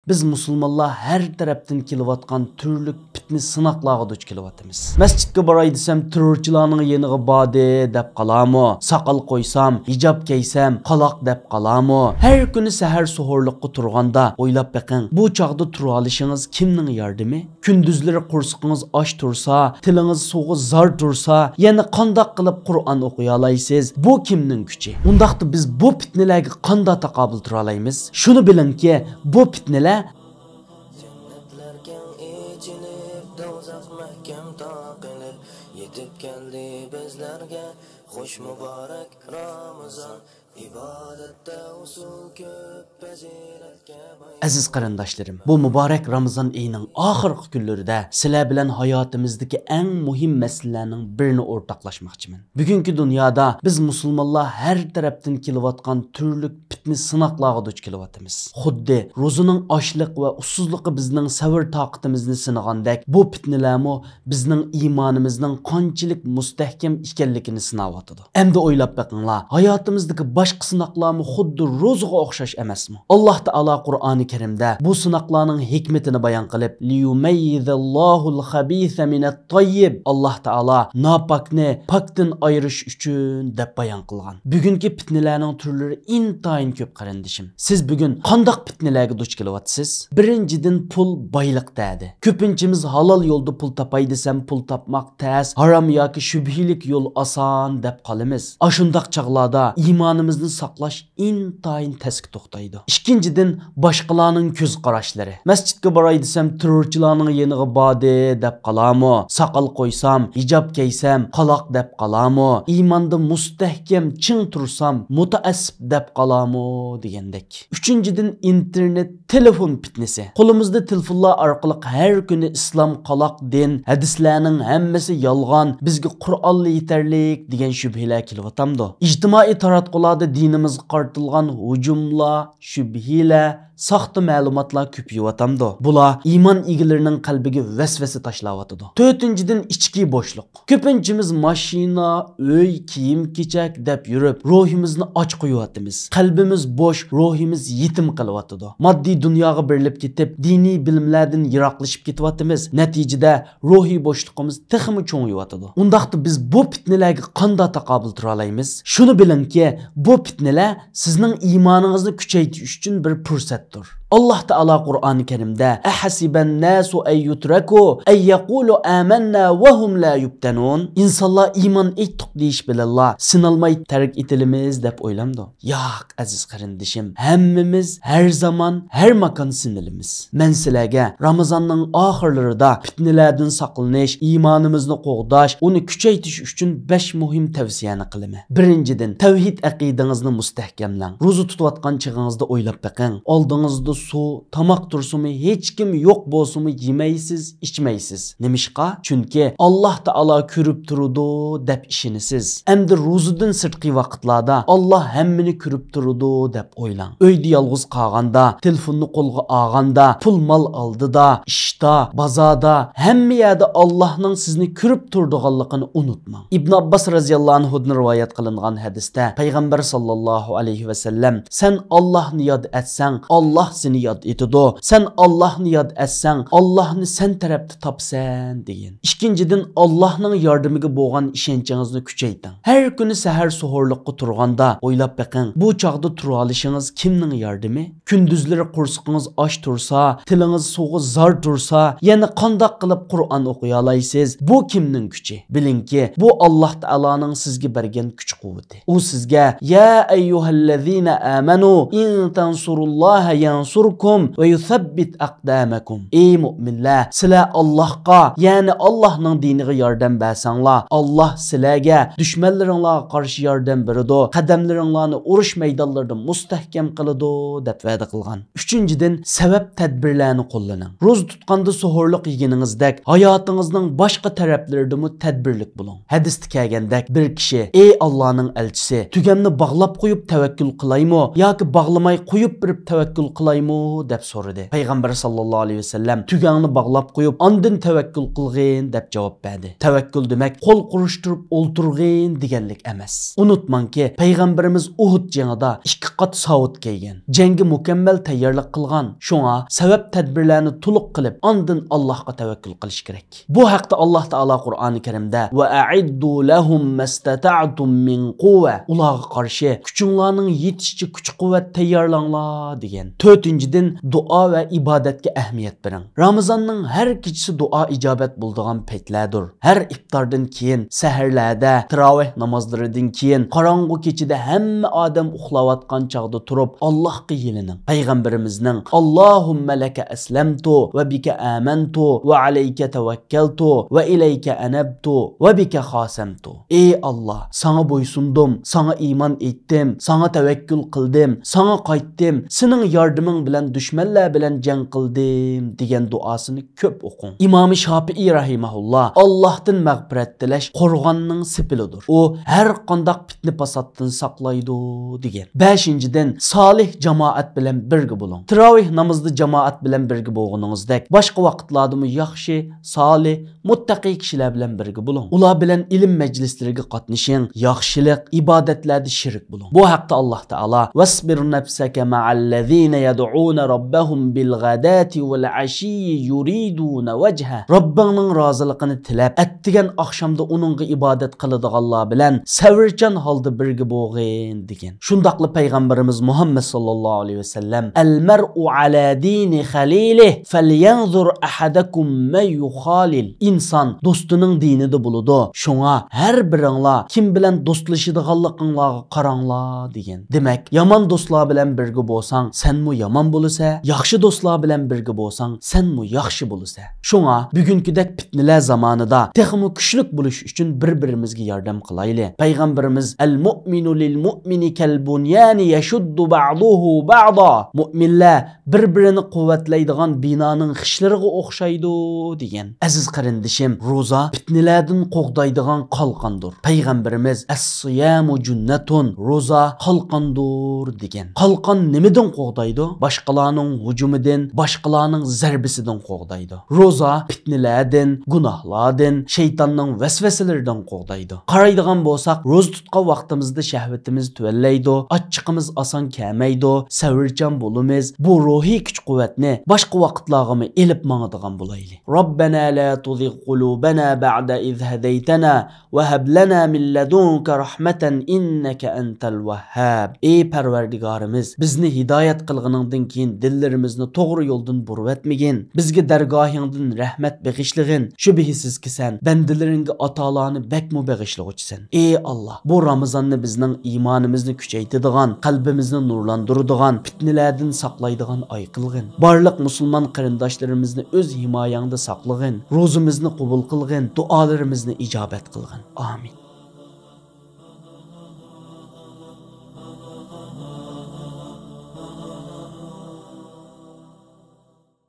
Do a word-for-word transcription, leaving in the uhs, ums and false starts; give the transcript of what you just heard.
بىز مۇسۇلمانلار ھەر تەرەپتىن كېلىۋاتقان تۈرلۈك پىتنە سىناقلارغا دۇچ كېلىۋاتىمىز. مەسچىتكە باراي دېسەم، تېررورچىلارنىڭ يېنىغا باردى دەپ قالامۇ؟ ساقال قويسام، ھىجاب كىيسەم، قالاق دەپ قالامۇ؟ ھەر كۈنى سەھەر سوھۇرلۇققا تۇرغاندا ئويلاپ بېقىڭ، بۇ چاغدا تۇرالىشىڭىز كىمنىڭ ياردىمى؟ كۈندۈزلىرى قورسىقىڭىز ئاچ تۇرسا، تىلىڭىز سۇغا زار تۇرسا، يەنە قانداق قىلىپ قۇرئان ئوقۇيالايسىز؟ بۇ كىمنىڭ كۈچى؟ ئۇنداقتا بىز بۇ پىتنىلەرگە قانداق تاقابىل تۇرالايمىز؟ شۇنى بىلىڭكى، بۇ پىتنىلەر جەننەتلەر كەڭ ئېچىلىپ، دوزاخ مەھكەم تاقىلىپ، يېتىپ كەلدى بىزلەرگە خۇش مۇبارەك رامىزان. ئىبادەتتە ئۇسۇل كۆپ، پەزىلەتكە باي. ئەزىز قېرىنداشلىرىم، بۇ مۇبارەك رامىزان ئېيىنىڭ ئاخىرقى كۈنلىرىدە سىلەر بىلەن ھاياتىمىزدىكى ئەڭ مۇھىم مەسىلىلەرنىڭ بىرىنى ئورتاقلاشماقچىمەن. بۈگۈنكى دۇنيادا بىز مۇسۇلمانلار ھەر تەرەپتىن كېلىۋاتقان تۈرلۈك پىتنە سىناقلارغا دۇچ كېلىۋاتىمىز. خۇددى روزىنىڭ ئاچلىق ۋە ئۇسسۇزلۇقى بىزنىڭ سەۋر تاقىتىمىزنى سىنىغاندەك، بۇ پىتنىلەرمۇ بىزنىڭ ئىمانىمىزنىڭ قانچىلىك مۇستەھكەم ئىكەنلىكىنى سىناۋاتىدۇ. ئەمدى ئويلاپ بېقىڭلار، ھاياتىمىزدىكى باشقا سىناقلارمۇ خۇددى روزىغا ئوخشاش ئەمەسمۇ؟ ئاللاھ تائالا قۇرئانى كەرىمدە بۇ سىناقلارنىڭ ھېكمىتىنى بايان قىلىپ، لىيۇمەييىزەللاھۇل خەبىسە مىنەت تاييىب، ئاللاھ تائالا ناپاكنى پاكتىن ئايرىش ئۈچۈن دەپ بايان قىلغان. بۈگۈنكى پىتنىلەرنىڭ تۈرلىرى ئىنتايىن كۆپ، قېرىندىشىم. سىز بۈگۈن قانداق پىتنىلەرگە دۇچ كېلىۋاتىسىز؟ بىرىنچىدىن، پۇل بايلىق دەردى. كۆپىنچىمىز ھالال يولدا پۇل تاپاي دېسەم، پۇل تاپماق تەس، ھارام ياكى شۈبھىلىك يول ئاسان دەپ قالىمىز. ئاشۇنداق چاغلاردا ئىمانىمىزنى ساقلاش ئىنتايىن تەسكە توختايدۇ. ئىككىنچىدىن، باشقىلارنىڭ كۆز قاراشلىرى. مەسچىتكە باراي دېسەم، تېررورچىلارنىڭ يېنىغا باردى دەپ قالامۇ؟ ساقال قويسام، ھىجاب كىيسەم، قالاق دەپ قالامۇ؟ ئىماندا مۇستەھكەم چىڭ تۇرسام، مۇتەئەسسىپ دەپ قالامۇ؟ دېگەندەك. ئۈچىنچىدىن، ئىنتېرنېت، تېلېفون پىتنىسى. قولىمىزدا تېلېفونلار ئارقىلىق ھەر كۈنى ئىسلام قالاق دىن، ھەدىسلەرنىڭ ھەممىسى يالغان، بىزگە قۇرئانلا يېتەرلىك دېگەن شۈبھىلەر كېلىۋاتامدۇ؟ ئىجتىمائىي تاراتقۇلاردا دىنىمىزغا قارىتىلغان ھۇجۇملار، شۈبھىلەر، ساختا مەلۇماتلار كۆپىيىۋاتامدۇ؟ بۇلار ئىمان ئىگىلىرىنىڭ قەلبىگە ۋەسۋەسە تاشلاۋاتىدۇ. تۆتىنچىدىن، ئىچكى بوشلۇق. كۆپىنچىمىز ماشىنا، ئۆي، كىيىم-كېچەك دەپ يۈرۈپ، روھىمىزنى ئاچ قويۇۋاتىمىز. قەلبىمىز بوش، روھىمىز يېتىم قېلىۋاتىدۇ. ماددىي دۇنياغا بېرىلىپ كېتىپ، دىنىي بىلىملەردىن يىراقلىشىپ كېتىۋاتىمىز. نەتىجىدە، روھىي بوشلۇقىمىز تېخىمۇ چوڭىيىۋاتىدۇ. ئۇنداقتا بىز بۇ پىتنىلەرگە قانداق تاقابىل تۇرالايمىز؟ شۇنى بىلىڭكى، بۇ پىتنىلەر سىزنىڭ ئىمانىڭىزنى كۈچەيتىش ئۈچۈن بىر پۇرسەتتۇر. ئاللاھ تائالا قۇرئانى كەرىمدە، ئەھەسىبەنناسۇ ئەن يۇترەكۇ ئەن يەقۇلۇ ئامەننا ۋە ھۇم لا يۇپتەنۇن. ئىنسانلار ئىمان ئېيتتۇق دېيىش بىلەنلا سىنالماي تەرك ئېتىلىمىز دەپ ئويلامدۇ؟ ياق، ئەزىز قېرىندىشىم، ھەممىمىز ھەر زامان، ھەر ماكان سىنىلىمىز. مەن سىلەرگە رامىزاننىڭ ئاخىرلىرىدا پىتنىلەردىن ساقلىنىش، ئىمانىمىزنى قوغداش، ئۇنى كۈچەيتىش ئۈچۈن بەش مۇھىم تەۋسىيەنى قىلىمەن. بىرىنچىدىن، تەۋھىد ئەقىدىڭىزنى مۇستەھكەملەڭ. روزا تۇتۇۋاتقان چېغىڭىزدا ئويلاپ بېقىڭ. ئالدىڭىزدا سۇ، تاماق تۇرسىمۇ، ھېچكىم يوق بولسىمۇ يېمەيسىز، ئىچمەيسىز. نېمىشقا؟ چۈنكى ئاللاھ تائالا كۆرۈپ تۇرىدۇ دەپ ئىشىنىسىز. ئەمدى روزىدىن سىرتقى ۋاقىتلاردا ئاللاھ ھەممىنى كۆرۈپ تۇرىدۇ دەپ ئويلاڭ. ئۆيدە يالغۇز قالغاندا، تېلېفوننى قولغا ئالغاندا، پۇل مال ئالدىدا، ئىشتا، بازاردا، ھەممە يەردە ئاللاھنىڭ سىزنى كۆرۈپ تۇرىدىغانلىقىنى ئۇنتۇماڭ. ئىبن ئابباس رەزىياللاھۇ ئەنھۇدىن رىۋايەت قىلىنغان ھەدىستە پەيغەمبەر ساللاللاھۇ ئەلەيھى ۋەسەللەم، سەن ئاللاھنى ياد ئەتسەڭ، ئاللاھ سېنى ياد ئېتىدۇ. سەن ئاللاھنى ياد ئەتسەڭ، ئاللاھنى سەن تەرەپتە تاپىسەن، دېگەن. ئىككىنچىدىن، ئاللاھنىڭ ياردىمىگە بولغان ئىشەنچىڭىزنى كۈچەيتىڭ. ھەر كۈنى سەھەر سوھۇرلۇققا تۇرغاندا ئويلاپ بېقىڭ، بۇ چاغدا تۇرالىشىڭىز كىمنىڭ ياردىمى؟ كۈندۈزلىرى قورسىقىڭىز ئاچ تۇرسا، تىلىڭىز سۇغا زار تۇرسا، يەنە قانداق قىلىپ قۇرئان ئوقۇيالايسىز؟ بۇ كىمنىڭ كۈچى؟ بىلىڭكى، بۇ ئاللاھ تائالانىڭ سىزگە بەرگەن كۈچ-قۇۋۋىتى. ئۇ سىزگە، يا ئەييۇھەللەزىنە ئامەنۇ ئىن تەنسۇرۇللاھە يەنسۇركۇم ۋە يۇسەببىت ئەقدامەكۇم. ئەي مۆمىنلەر، سىلەر ئاللاھقا، يەنى ئاللاھنىڭ دىنىغا ياردەم بەرسەڭلار، ئاللاھ سىلەرگە دۈشمەنلىرىڭلارغا قارشى ياردەم بېرىدۇ، قەدەملىرىڭلارنى ئۇرۇش مەيدانلىرىدا مۇستەھكەم قىلىدۇ، دەپ ۋەدە قىلغان. ئۈچىنچىدىن، سەۋەب تەدبىرلەرنى قوللىنىڭ. روزا تۇتقان ئەمدى سوھۇرلۇق يېگىنىڭىزدەك، ھاياتىڭىزنىڭ باشقا تەرەپلىرىدىمۇ تەدبىرلىك بولۇڭ. ھەدىستە كەلگەندەك، بىر كىشى، ئى ئاللانىڭ ئەلچىسى، تۈگەمنى باغلاپ قويۇپ تەۋەككۈل قىلايمۇ ياكى باغلىماي قويۇپ بېرىپ تەۋەككۈل قىلايمۇ؟ دەپ سورىدى. پەيغەمبەر ساللاللاھۇ ئەلەيھى ۋەسەللەم، تۈگەڭنى باغلاپ قويۇپ، ئاندىن تەۋەككۈل قىلغىن، دەپ جاۋاب بەردى. تەۋەككۈل دېمەك، قول قۇرۇشتۇرۇپ ئولتۇرغىن دېگەنلىك ئەمەس. ئۇنتۇماڭكى، پەيغەمبىرىمىز ئۇھۇد جېڭىدا ئىككى قات ساۋۇت كىيگەن، جەڭگە مۇكەممەل تەييارلىق قىلغان. شۇڭا سەۋەب تەدبىرلەرنى تولۇق قىلىپ، ئاندىن ئاللاھقا تەۋەككۈل قىلىش كېرەك. بۇ ھەقتە ئاللاھ تائالا قۇرئانى كەرىمدە، «ۋەئەئىددۇ لەھۇم مەستەتەئتۇم مىن قۇۋۋە»، ئۇلارغا قارشى كۈچۈڭلارنىڭ يېتىشىچە كۈچ-قۇۋۋەت تەييارلاڭلار، دېگەن. تۆتىنچىدىن، دۇئا ۋە ئىبادەتكە ئەھمىيەت بېرىڭ. رامىزاننىڭ ھەر كېچىسى دۇئا ئىجابەت بولىدىغان پەيتلەردۇر. ھەر ئىپتاردىن كېيىن، سەھەرلەردە، تىراۋىھ نامازلىرىدىن كېيىن، قاراڭغۇ كېچىدە ھەممە ئادەم ئۇخلاۋاتقان چاغدا تۇرۇپ، ئاللاھقا يېلىنىڭ. پەيغەمبىرىمىزنىڭ، «ئاللاھۇممە لەكە ئەسلەمتۇ ۋە بىكە ئامەنتۇ ۋە ئەلەيكە تەۋەككەلتۇ ۋە ئىلەيكە ئەنەبتۇ ۋە بىكە خاسەمتۇ.» ئى ئاللاھ، ساڭا بويسۇندۇم، ساڭا ئىمان ئېيتتىم، ساڭا تەۋەككۈل قىلدىم، ساڭا قايتتىم، سېنىڭ ياردىمىڭ بىلەن دۈشمەنلەر بىلەن جەڭ قىلدىم، دېگەن دۇئاسىنى كۆپ ئوقۇڭ. ئىمامى شاپىئىي رەھىمەھۇللا، ئاللاھتىن مەغپىرەت تىلەش قورغاننىڭ سېپىلىدۇر. ئۇ ھەر قانداق پىتنە-پاساتتىن ساقلايدۇ، دېگەن. بەشىنچىدىن، سالىھ جامائەت بىلەن بىرگە بولۇڭ. تىراۋىھ نامىزىدا جامائەت بىلەن بىرگە بولغىنىڭىزدەك، باشقا ۋاقىتلاردىمۇ ياخشى، سالىھ، مۇتتەقىي كىشىلەر بىلەن بىرگە بولۇڭ. ئۇلار بىلەن ئىلىم مەجلىسلىرىگە قاتنىشىڭ، ياخشىلىق، ئىبادەتلەردە شېرىك بولۇڭ. بۇ ھەقتە ئاللاھ تائالا، «ۋەسبىر نەفسەكە مەئەللەزىنە يەدئۇنە رەببەھۇم بىلغەداتى ۋەلئەشىييى يۇرىدۇنە ۋەجھە.» رەببىڭنىڭ رازىلىقىنى تىلەپ، ئەتىگەن ئاخشامدا ئۇنىڭغا ئىبادەت قىلىدىغانلار بىلەن سەۋرچان ھالدا بىرگە بولغىن، دېگەن. شۇنداقلا پەيغەمبىرىمىز مۇھەممەد ساللاللاھۇ ئەلەيھى ۋەسەللەم، «ئەلمەرئۇ ئەلا دىنى خەلىلىھ، فەليەنزۇر ئەھەدەكۇم مەن يۇخالىل.» ئىنسان دوستىنىڭ دىنىدا بولىدۇ. شۇڭا ھەر بىرىڭلار كىم بىلەن دوستلىشىدىغانلىقىڭلارغا قاراڭلار، دېگەن. دېمەك، يامان دوستلار بىلەن بىرگە بولساڭ، سەنمۇ يامان بولىسەن، ياخشى دوستلار بىلەن بىرگە بولساڭ، سەنمۇ ياخشى بولىسەن. شۇڭا بۈگۈنكىدەك پىتنىلەر زامانىدا تېخىمۇ كۈچلۈك بولۇش ئۈچۈن بىر-بىرىمىزگە ياردەم قىلايلى. پەيغەمبىرىمىز، «ئەلمۇئمىنۇ لىلمۇئمىنى كەلبۇنيانى يەشۇددۇ بەئزۇھۇ بەئزا.» مۇئمىنلەر بىر-بىرىنى قۇۋۋەتلەيدىغان بىنانىڭ خىشلىرىغا ئوخشايدۇ، دېگەن. ئەزىز قېرىندىشىم، روزا پىتنىلەردىن قوغدايدىغان قالقاندۇر. پەيغەمبىرىمىز، «ئەسسىيامۇ جۇننەتۇن»، روزا قالقاندۇر، دېگەن. قالقان نېمىدىن قوغدايدۇ؟ باشقىلارنىڭ ھۇجۇمىدىن، باشقىلارنىڭ زەربىسىدىن قوغدايدۇ. روزا پىتنىلەردىن، گۇناھلاردىن، شەيتاننىڭ ۋەسۋەسىلىرىدىن قوغدايدۇ. قارايدىغان بولساق، روزا تۇتقان ۋاقتىمىزدا شەھۋىتىمىز تۆۋەنلەيدۇ، ئاچچىقىمىز ئاسان كەمەيدۇ، سەۋرچان بولىمىز. بۇ روھىي كۈچ-قۇۋۋەتنى باشقا ۋاقىتلارغىمۇ ئېلىپ ماڭىدىغان بولايلى. رەببەنا لا تۇزىغ قۇلۇبەنا بەئدە ئىز ھەدەيتەنا ۋە ھەب لەنا مىن لەدۇنكە رەھمەتەن ئىننەكە ئەنتەل ۋەھھاب. ئى پەرۋەردىگارىمىز، بىزنى ھىدايەت قىلغىنىڭدىن كېيىن دىللىرىمىزنى توغرا يولدىن بۇرۇۋەتمىگىن. بىزگە دەرگاھىڭدىن رەھمەت بېغىشلىغىن. شۈبھىسىزكى، سەن بەندىلىرىڭگە ئاتالارنى بەكمۇ بېغىشلىغۇچىسەن. ئى ئاللا، بۇ رامىزاننى بىزنىڭ ئىمانىمىزنى كۈچەيتىدىغان، قەلبىمىزنى نۇرلاندۇرىدىغان، پىتنىلەردىن ساقلايدىغان ئاي قىلغىن. بارلىق مۇسۇلمان قېرىنداشلىرىمىزنى ئۆز ھىمايەڭدە ساقلىغىن. روزىمىزنى قوبۇل قىلغىن، دۇئالىرىمىزنى ئىجابەت قىلغىن. ئامىن.